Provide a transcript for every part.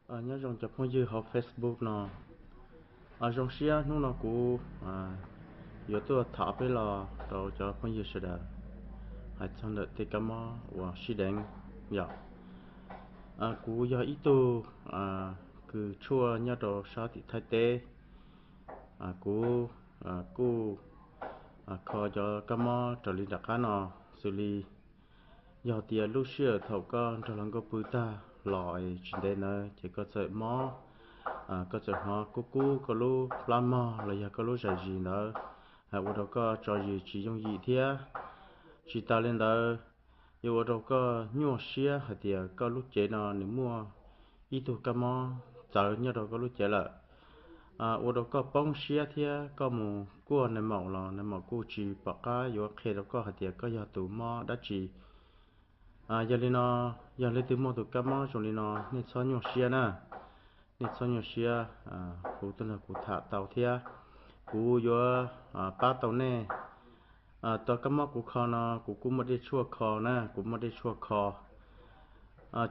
Nyob zoo cov phooj ywg hauv Facebook no. Zoo siab hnub no kuv yuav tuaj tham peb los rau cov phooj ywg sawv daws hais txog ntawm tej kab mob uas sib deev yom. Kuv yog ib tug kws tshuaj nyob rau sab tim Thaib teb. Kuv kuj kho cov kab mob raws li nram qab no, xws li yog tias lub sij hawm thaum koj nrog hluas nkauj pw tag los tsis ntev ntawd ces koj txawm mob, koj txawm hnov kub kub koj lub plab mog los yog koj lub zais zis ntawd, ua rau koj tso zis tsis yooj yim thiab. Tsis tas li ntawd, yuav ua rau koj nyuaj siab hais tias koj lub cev no nws muaj ib tug kab mob txawv nyob rau koj lub cev lawm. Ua rau koj poob siab thiab koj mus kuaj nais maum los nais maum kuj tsis pom qab yuav qhia rau koj hais tias koj yog tus mob dab tsi. Yog li no, yog leej twg muaj tus kab mob zoo li no, nej txhob nyuaj siab na. Nej txhob nyuaj siab, kuv tuaj nrog kuv tham tau thiab kuv yuav pab tau nej. Tau kab mob kuv kho no kuv kuj muaj dej tshuaj kho na, kuv muaj dej tshuaj kho.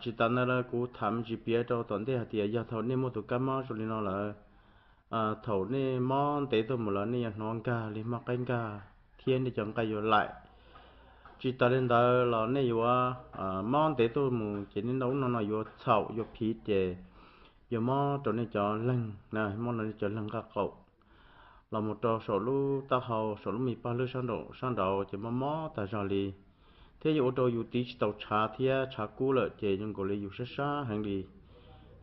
Tsis tas ntawd lawm kuv tham me ntsis piav rau tom ntej hais tias yog thaum nej muaj tus kab mob zoo li no lawm, thaum nej mob ntev tuaj mus lawm nej yuav hnov nkag li hmab qaib nkag thiab nej cov nqaij yuav laim. Tsis tas li ntawd los nej yuav mob ntev tuaj mus ces nej noj ub noj no yuav txhaum yuav phiv ces yuav mob rau nej cov leeg, mob rau nej cov leeg nqaj qaum los mus rau saum lub taub hau, saum lub me paj hlwb sab nraud ces mob mob tag zog li. Thiab yuav ua rau yus tiv tsis tau tshav thiab tshav kub lawm ces zoo nkaus li yus sab sab heev li.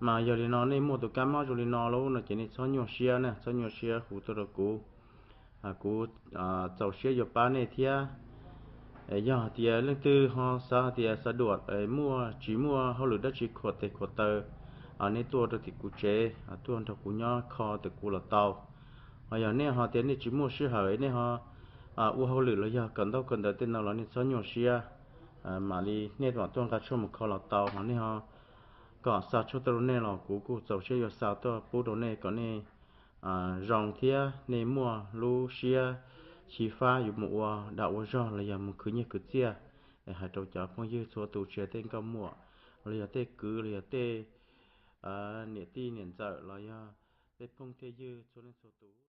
Mas yog li no nej muaj tus kab mob zoo li no lawm no ces nej txhob nyuaj siab na, txhob nyuaj siab hu tuaj rau kuv, kuv txaus siab yuav pab nej thiab. Yog hais tias leej twg ho xav hais tias xav duam, muaj tsis muaj hauj lwm dab tsi khuam tes khuam taw, nej tuaj rau tim kuv tsev, tuaj nrog kuv nyob kho tes kuv los tau. Ho yog nej ho tias nej tsis muaj sij hawm nej ho ua hauj lwm los yog kawm ntaub kawm ntawv tej no los nej txhob nyuaj siab, mam li nej mam tuaj nqa tshuaj mus kho los tau. Ho nej ho kom xa tshuaj tuaj rau nej los kuv kuj txaus siab yuav xa tuaj pub rau nej kom nej zoo thiab nej muaj lub siab xyiv fab yuav mus ua dag ua zog los yog mus khwv nyiaj khwv txiaj. Es hais rau cov phooj ywg txhua tus, tsis hais tej nkauj muam los yog tej kwv los yog tej niam tij niam ntxawm los yog tej phooj tej ywg txhua leej txhua tus.